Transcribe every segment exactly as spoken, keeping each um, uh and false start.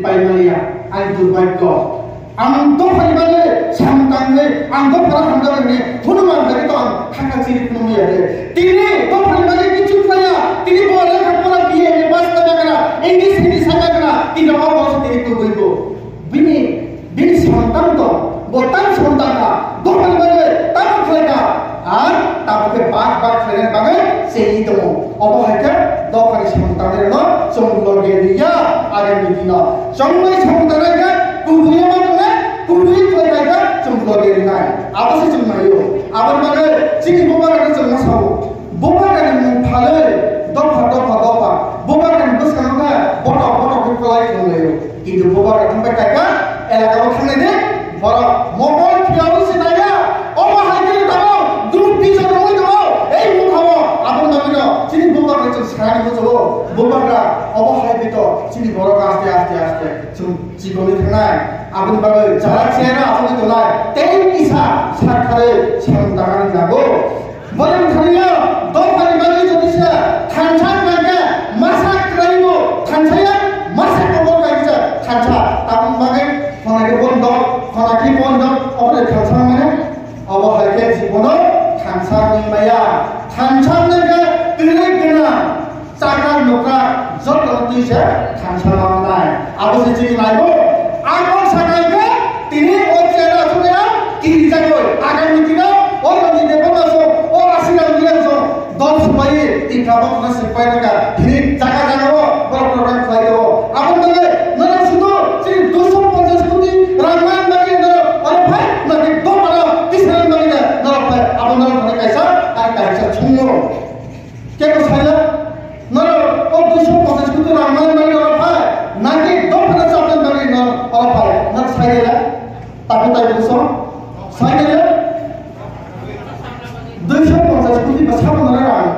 Paimaya, ani durbhagyo. Ang dophani bagwi samung tangwi, ang dophano hamjaknani hwnwi man bagwi to ang khakha chiri phunukmaya de. Tini dophani bagwi kichu khlaiya, tini bo lekha pora B A, M A pass khlaiya kana, English Hindi sakha kana, tini o boso tini kubui bo. Bini, bini samung tang to, bo tang samung tang kha, dophani bagwi tang khlai kha. Ar tabuk khe bak bak khlainani bagwi chengwi tongo. Obo hai khe dophani samung tangnai rokno chwng loge riya agami dino. Chwngno samung tangnai khe kubui ma tongnai, kubui khlai kha khe chwng loge rinai. Abo se chwng naio. Aboni bagwi chini bubagra no chwng ma sao. Bubagra ni mung phalwi dopha dopha dopha. Bubagra ni bwskango khe botok botok khe kwlai thanglaio. Kintu bubagra thangbai kha khe elaka o thangnai de. Borok mokol phiyaui sinaya, obo hai khe tamo, duk bijak rwui tongo, ei mungkhao, aboni bagwino chini bubagra chwng sanani muchungo, bubagra, obo hai khe to, chini borok aste, aste, aste, chwng chikoni thangnai, aboni bagwi jara chera achugwi tongnai, tei kisa sakharwi samung tangnani nango. Borok thangya, dophani bagwi jodi se thansa nangkhe, masa kwrwingo thansaya, masa kobor kaisa thansa. Aboni bagwi khonaki bondo, khonaki bondo, oboni thansa mane, obo hai khe jibono thansa wngmaya. Thansa nangkhe kwrwi gwnang. Chakra nukra joto twi se thansa mangnai. Abo se chini naibo. Ang kok sakha khe tini o chera chukya kiri jagoi. Agami dino o Ranjit Debbarma song, o Ashiram Reang song, dol subai Tipra Mothano sipai naka. Tini jaga jaga o borok program khlai do. Abo nale nara sudo chini duiso ponchas koti rang man bagi nara aro phai naki dol aro tisra bagi nara phai. Abo nara kaisa, ai kaisa chungmo. Kebo saila, norok o duiso ponchas koti rang mani mani norok phai, naki dophano chapnani bagwi norok oro phai, norok saila, takhuk tai buso, saila, duiso ponchas koti ba sabo norok rang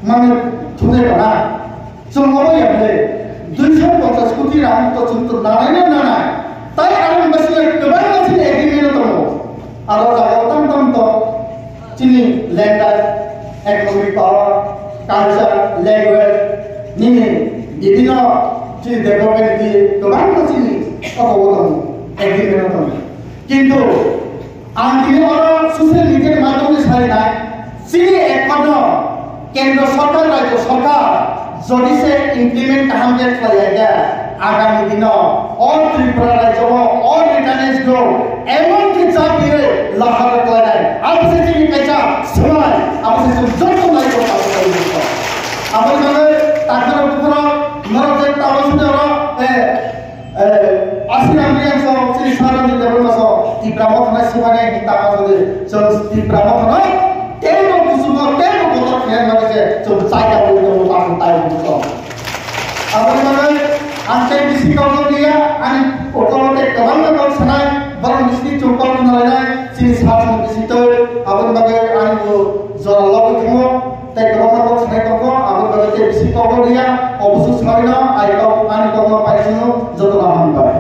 mani thunai bana. Chwng obo ya ble, duiso ponchas koti rang to chwng to nanai na nanai. Tai ang basi kwbangma chini agreement tongo. Aro jaga tam tam to. Chini language, economic power, culture, language, nini bibhinno chini development di kwbangma chini koto o tongo, agreement o tongo. Kintu ang tini oro social media ni madhyome sai nai, chini ekmano kendro sorkar, rajyo sorkar, jodi se implement kaham khe khlai ya khe, agami dino o Tripura rajyo o, o returnees rok emon khe chapiye lahar khlainai. Abo se chini kaisa swmai, abo se chwng joto nai ko abo se chwng. Abo se takharo bukharo norok je tamo sudaro, eh, eh, Ashiram Reang so, chini Sarani Debbarma so, Tipra Mothano swmai nai hinta ma jodi, chwng Tipra Mothano teibo kusugo, teibo kotor khe ma se chwng chai ka bo ko ta tai bo. Aboni bagwi ang tei bisi kok liya, ani okolo tei kwbangma kok sanai, borok bisini chwng kok nalainai, chini sakni bisi twi, aboni bagwi ani bo jora logwi thango, tei kwbangma kok sanai tongo, aboni bagwi tei bisi kok liya, obusu saino, ai kok, ani kokno pai sino, jotono hambai.